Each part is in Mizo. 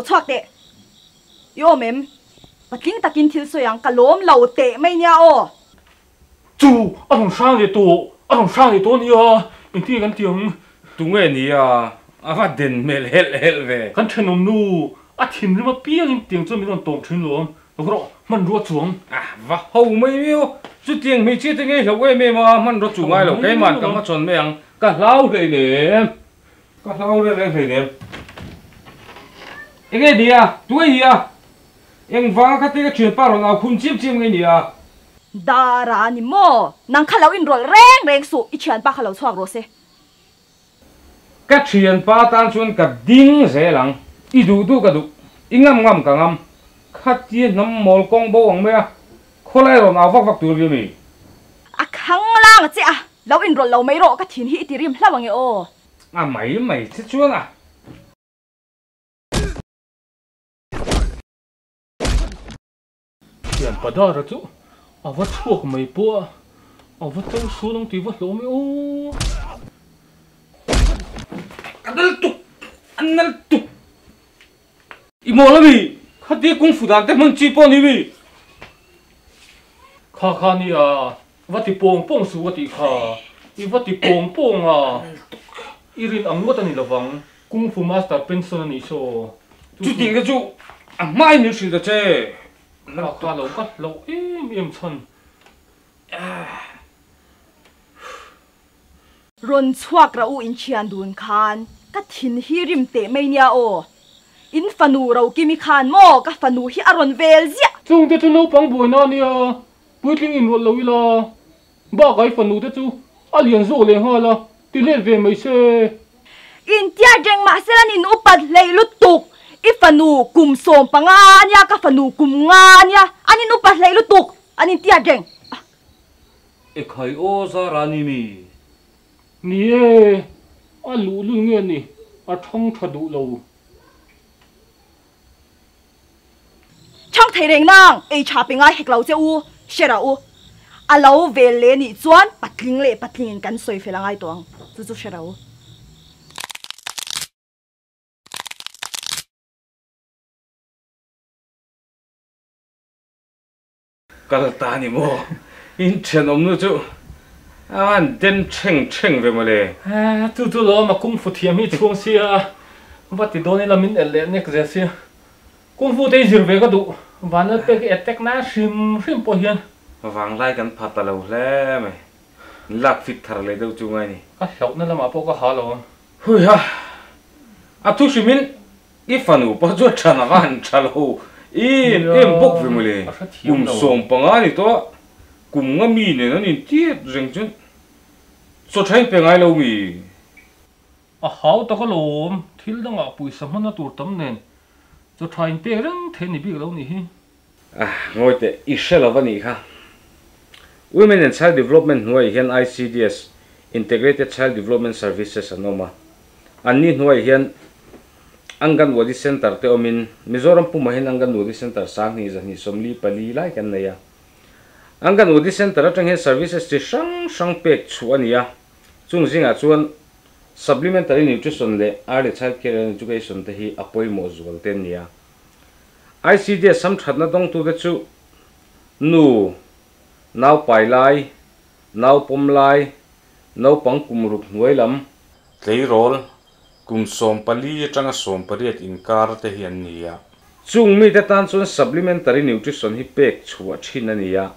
Lo chhuak teh. I awm em? Patling takin thil sawi ang, ka lawm lo teh mai nia aw. Chu! A rawn hrang leh tawh, a rawn hrang leh tawh ania, engtin nge kan ti ang? Tunge nia? A va den hmel helh helh ve. Kan thenawm nu, a thinrim apiangin tiang chuan min rawn tawng thin lo ang. Lo rawh, hmanrua chuang. A va ho mai miau. Chutiang hmeichhia te ngei hlauh em em a, hmanrua chu ngai lo. Keimah ka hmachhawn mai ang, ka hlau hleinem. Ka hlau reng reng hleinem. Enge ni a? Tunge ni a? Engvanga kha te ka thianpa rawn au khum chiam chiam nge ni a? Dara a ni maw? Nang kha lo inrawlh reng reng suh, i thianpa kha lo chhuak rawh se. Ka thianpa tan chuan ka ding zel ang. I duh duh ka duh, i ngam ngam ka ngam. Khatia hnam mawl kawng bo ang mai a, khawlai rawn au vak vak tur ri mi? A khang lang a che a, lo inrawlh lo mai rawh, ka thin hi i ti rim hlauh ang e aw. A mai mai che chuan a. Thian Padara chu a va chhuak mai pawh a, a va to sual ang tih va hlawm e aw. A nal tuk, a nal tuk. I mawl a mi? Khatia kung fu dan te hman chi pawh a ni mi? Kha kha nia, va ti pawng pawng suh a tih kha. I va ti pawng pawng a, i rin ang ngawt a ni lovang. Kung Fu Master pension a nih saw. Chuting te chu a hmain min hrilh ta che. Kha kha lo ka hlauh em em chhan. Rawn chhuak rah u inthian dun khan ka thin hi rim teh mai nia aw. In fanu Rokimi khan maw ka fanu hi a rawn vel ziah. Chung te chu naupang buaina a nia, puitling inrawlh lo ila. Bakah i fanu te chu a lian zawk leh nghal a, ti let ve mai se. Intiat reng mah se lan in upat hleih lutuk, i fanu kum 15 a nia, ka fanu kum nga a nia, an in upat hleih lutuk, an intiat reng. Ekhai aw Zara ni mi? Ni e, a luhlul nge ni, a thang tha duh lo. Chhang thei reng nang, ei tha pe ngai hek lo che u, hre rah u. A lo vel leh nih chuan patling leh patlingin kan sawi fel a ngai tawh ang, chu chu hre rah u. Kal ta ni maw? In thenawmnu chu a han den theng theng ve mawle. Chu chu lawm a kung fu thiam hi chhung sia va ti dawn ila min elh leh nek zel sia. Kung fu te hi zir ve ka duh vanlal pek i attack na hrim hrim pawh hian. Vanglai kan pha ta lo hle mai. Lak fit thar leh deuh chu ngai ni. Ka hlauhna lamah pawh ka ha lo ang. Hui ha. A thu hrimin I fanu pawh chu a tha nak a han tha lo em em bawk ve mawle. Kum 15 ni tawh a, kum nga mi nen an intiat reng chuan chaw tha in pe ngai lo mi. A hau tak alawm, thil dangah pawisa hmana tur tam nen chaw tha in pek reng thei a ni bik lo nih hi. Ah, ngawi teh, i hre lo a nih kha. Women and Child Development hnuaiah hian ICDS, Integrated Child Development Services, an awm a. Anni hnuaiah hian Anganwadi Centre te awmin Mizoram pumah hian Anganwadi Centre 2244 lai kan nei a. Anganwadi Centre atang hian services chi hrang hrang pek chhuah a ni a. Chung zingah chuan Supplementary Nutrition leh Early Child Care and Education te hi a pawimawh zual te an ni a. ICDS samthatna dawngtute chu nu, nau pai lai, nau pawm lai, naupang kum ruk hnuai lam, tleirawl kum 14 atanga 18 inkar te hi an ni a. Chung mite tan chuan supplementary nutrition hi pek chhuah thin a ni a.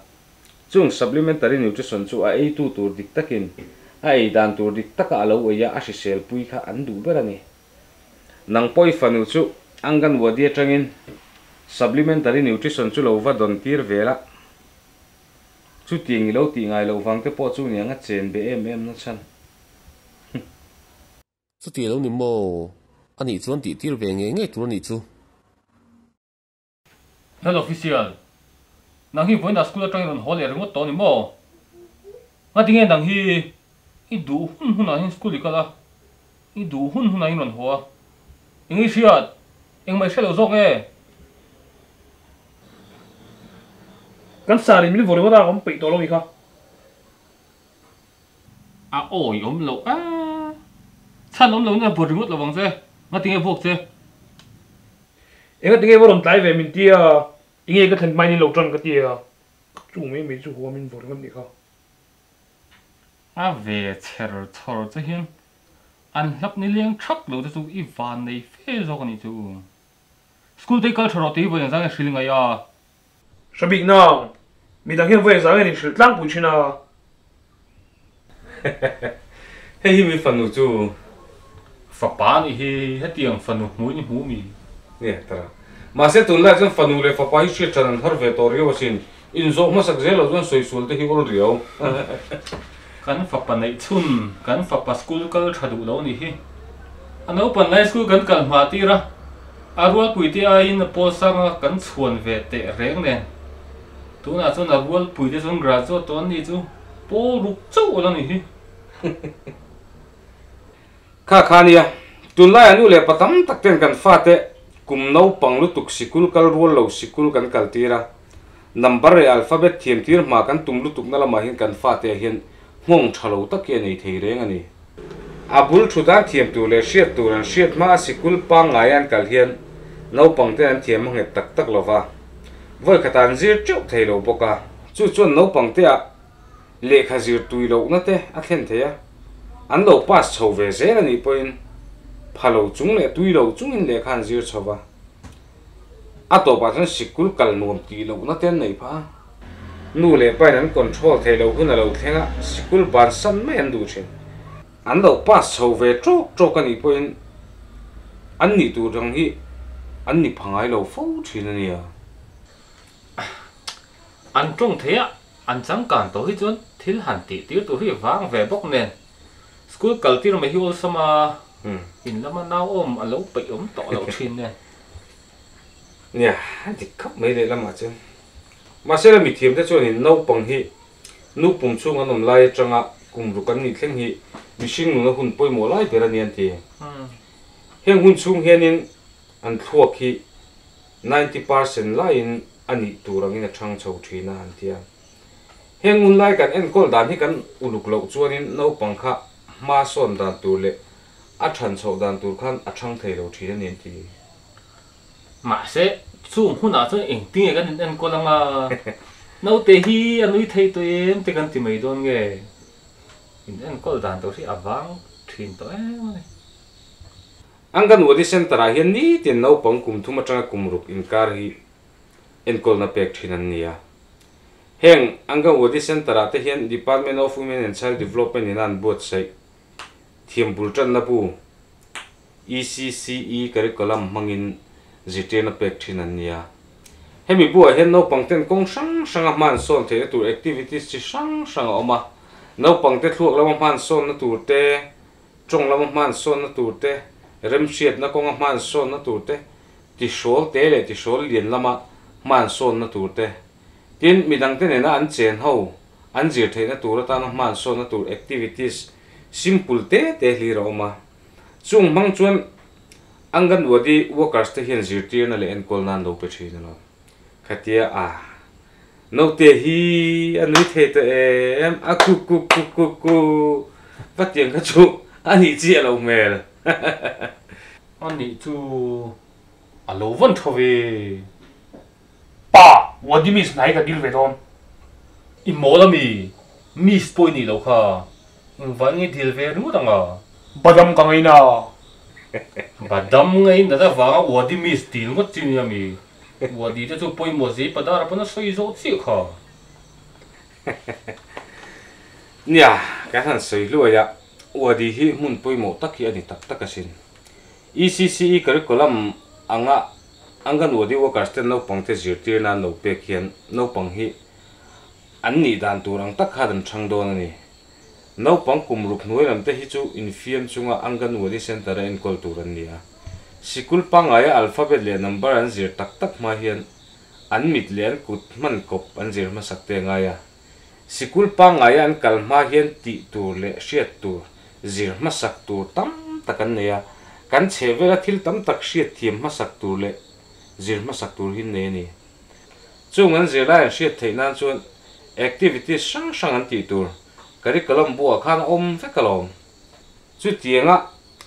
Chung supplementary nutrition chu a eitu tur dik takin a ei dan tur dik taka a lo ei a, a hrisel pui kha an duh ber a ni. Nang pawh i fanu chu Anganwadi atangin supplementary nutrition chu lo va dawn tir vel a, chutiang i lo tih ngai loh vang te pawh chu niang a chen be em em na chhan. Chuti lo ni maw? Anih chuan tih tir ve ngei ngei tur anih chu. Lal Official, nang hi vawiinah school atangin rawn haw leh ringawt tawh a ni maw? Ngatinge nang hi i duh hun hunah hian school i kal a, i duh hun hunah in rawn haw a, eng i hriat? Engmah i hre lo zawk e? Kan sar in min vaw ringawt a, ka awm peih tawh lo ni kha. A awi awm loh a, chhan awm loin a vaw ringawt lo vang che, ngatinge vuak che? Enga tinge va rawn tlai ve min tia, enge ka thlen hmain in lo tan ka tia, chu mai mai chu huam in vawr ringawt nih kha. A ve chher chhawr che hian an hlap ni leng thak lo te chu i van nei fe zawk a nih chu. School te i kal tha rawh tih hi vawi engzang nge hrilh ngaih a? Hre bik nang, midang hian vawi engzang nge nin hrilh tlangpui thin a? Hei hi mi fanu chu. Fapa nih hi hetiang fanu hmuin i hmu mi? Nia, tara. Mahse tunlai chuan fanu leh fapa hi hriat than an har ve tawh riau asin. Inzawh hmasak zel loh chuan sawi sual te hi awl riau. Kan fapa neih chhun, kan fapa school kal tha duh lo nih hi. A naupan lai school kan kal hma tir a, a rualpui te aiin a pawl sanga kan chhuan ve teh reng nen. Tunah chuan a rualpui te chuan graduate tawh an nih chu pawl ruk chauh a la nih hi. Kha kha nia, tunlaiah nu leh pa tam tak ten kan fate kum naupang lutuk sikul kal rual lo sikul kan kal tir a, number leh alphabet thiam tir hma kan tum lutukna lamah hian kan fate ah hian nghawng tha lo tak hi a nei thei reng a ni. A bul thu tan thiam tur leh hriat tur an hriat hma a sikul pangngai an kal hian naupang ten an thiam a nghet tak tak lova, vawi khatah an zir teuh thei lo bawk a. Chu chuan naupang te ah lehkha zir tui lohna te a thlen thei a, an lo pass chho ve zel a nih pawhin pha lo chung leh tui lo chungin lehkha an zir chho va, a tawpah chuan sikul kal nuam tih lohna te an nei phah a. Nu leh pain an control thei lo hun a lo thleng a, sikul bansan mai an duh thin. An lo pass chho ve tawk tawk a nih pawhin an nih tur dang hi an ni pha ngai lo fo thin a nia. An tawng thei a, an changkan tawh hi chuan thil han tih tir tur hi vang ve bawk nen school kal tir mai hi awlsam a, in lama nau awm a lo peih awm tawh loh thin nen. Nia, a dik khawp mai leh lamah chuan. Mahse la mithiam te chuanin naupang hi nu pum chhung an awm lai atanga kum ruk an nih thleng hi mihring nuna hun pawimawh lai ber a ni an ti. Heng hun chhung hianin an thluak hi 90% laiin a nih tur angin a chhang chho thin a an ti a. Heng hun lai kan enkawl dan hi kan uluk loh chuanin naupang kha hma sawn dan tur leh a than chhoh dan tur khan a chhang thei lo thin a ni an ti. Mahse, chung hunah chuan engtinge kan in enkawl anga naute hi a nui thei tawh em te kan ti mai dawn nge? In enkawl dan tur hi a vang thin tawh em a ni. Anganwadi Centre ah hian nitin naupang kum thum atanga kum ruk inkar hi enkawlna pek thin an ni a. Heng Anganwadi Centre ah te hian Department of Women and Child Development in a an buatsaih thiam bul tanna bu ECCE curriculum hmangin zirtirna pek thin an ni a. Hemi buah hian naupang ten kawng hrang hranga hman sawn theihna tur activities chi hrang hrang a awm a. Naupang te thluak lama hman sawnna tur te, Tawng lama hmansawnna tur te, remhriatna kawnga hmansawnna tur te, tihrawl te leh tihrawl lian lama hmansawnna tur te, tin, midangte nena an chen ho, an zir theihna tur atana hmansawnna tur activities simple te te hlir a awm a. Chung hmang chuan Anganwadi workers te hian zirtirna leh enkawl nan lo pe thin alawm. Khatia a Naute hi a nui thei tawh em? A ku ku ku ku ku va tiang kha chu a nih chiah lo hmel. A nih chu a lo vawn tho ve. Pa, Wadi miss hnai ka dil ve dawn. I mawl ami? Miss pawh i nih loh kha. Engvah nge dil ve ringawt ang a? Badam ka ngaina. Badam ngaina avanga Wadi miss dil ngawt chi nia mi? Wadi te chu pawimawh zei padara pawn a sawi zawh chiah kha. Nia, kan han sawi hluai a, Wadi hi hmun pawimawh tak hi a ni tak tak asin. ECCE curriculum anga Anganwadi workers ten naupang te zirtir nan lo pek hian naupang hi an nih dan tur ang tak khan an chhang dawn a ni. Naupang kum ruk hnuai lam te hi chu infiam chunga Anganwadi Centre a enkawl tur an ni a. Sikul pangngaia alphabet leh number an zir tak tak hma hian an mit leh an kut hman kawp an zir hmasak te a ngai a. Sikul pangngaia an kal hma hian tih tur leh hriat tur, zir hmasak tur tam tak an nei a. Kan chhehvela thil tam tak hriat thiam hmasak tur leh zir hmasak tur hi an nei a ni. Chung an zirlai an hriat theih nan chuan activities hrang hrang an tih tur curriculum buah khan a awm vek alawm. Chutianga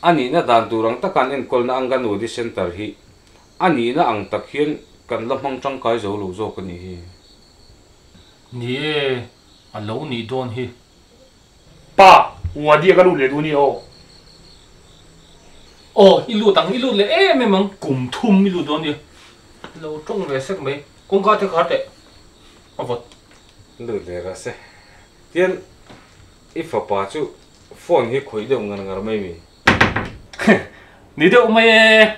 a nihna dan tur ang taka an enkawlna Anganwadi Centre hi A nihna ang tak hian kan la hmang tangkai zo lo zawk a nih hi. Ni e, a lo nih dawn hi. Pa, Wadi a ka lut leh duh a ni aw. Aw, i lut ang, i lut leh em em ang, kum thum i lut dawn nia. Lo tawng ve sek mai, kawngka te khar teh a vawt. Lut leh rawh se. Tian i fapa chu phone hi khawih deuh ngar ngar mai mi? Ni deuh mai e,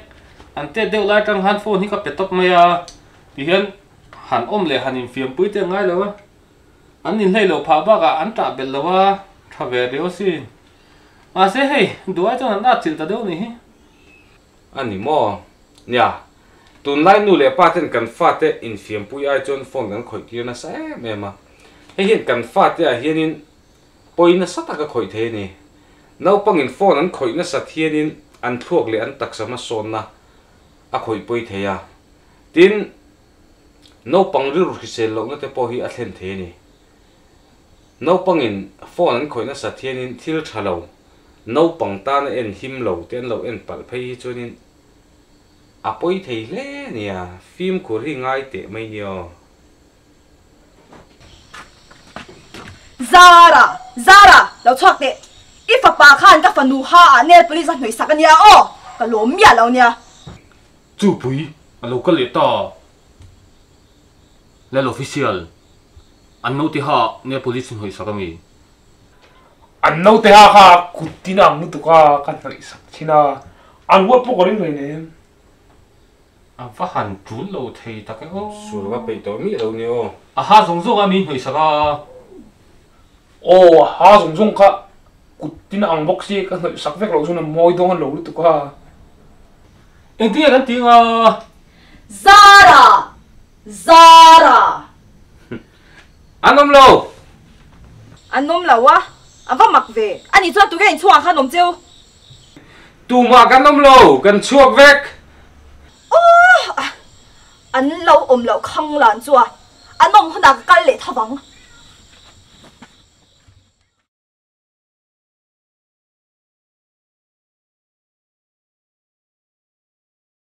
an tet deuh lai atang khan phone hi ka pe tawp mai a, tihian han awm leh han infiampui te angai lo a, an inhlei loh phah bakah an tah belh lo a, tha ve riau asin. Mahse hei, duh ai chuan an atchilh ta deuh nih hi. A ni maw? Nia, tunlai nu leh pa ten kan fate infiampui ai chuan phone kan khawih tir nasa em em a. Hei hian kan fate ah hianin pawi nasa tak a khawih thei a ni. Naupangin phone an khawih nasat hianin an thluak leh an taksa hmasawnna a khawih pawi thei a. Tin, naupang rilru hrisel lohna te pawh hi a thlen thei a ni. Naupangin phone an khawih nasat hianin thil tha lo, naupang tana en him lo te an lo en palh phei hi chuanin a pawi thei hle a nia, fimkhur hi ngai teh mai nia aw. Zara! Zara! Lo chhuak teh! I fapa khan ka fanu ha ah nail polish a hnawih sak a nia aw! Ka lawm miah lo nia. Chupui a lo kal leh ta. Lal official, an naute ha nge police in hnawih sak ami? An naute ha kha kut tin ang lutuk a ka hnawih sak thin a, an huat pawh ka ring reng em. A va han tul lo thei tak e aw. Sul ka peih tawh miah lo ni aw. A ha zawng zawng a mi hnawih sak a. Aw a ha zawng zawng kha kut tin ang bawk si ka hnawih sak vek loh chuan a mawi dawn lo lutuk a. Engtin nge kan tih anga? Zara! Zara! An awm lo! An awm lo a, a va mak ve. A nih chuan tunge inchhungah khan awm cheu? Tumah kan awm lo, kan chhuak vek. Aww! An lo awm loh khang lan chu a, an awm hunah ka kal leh tho vang.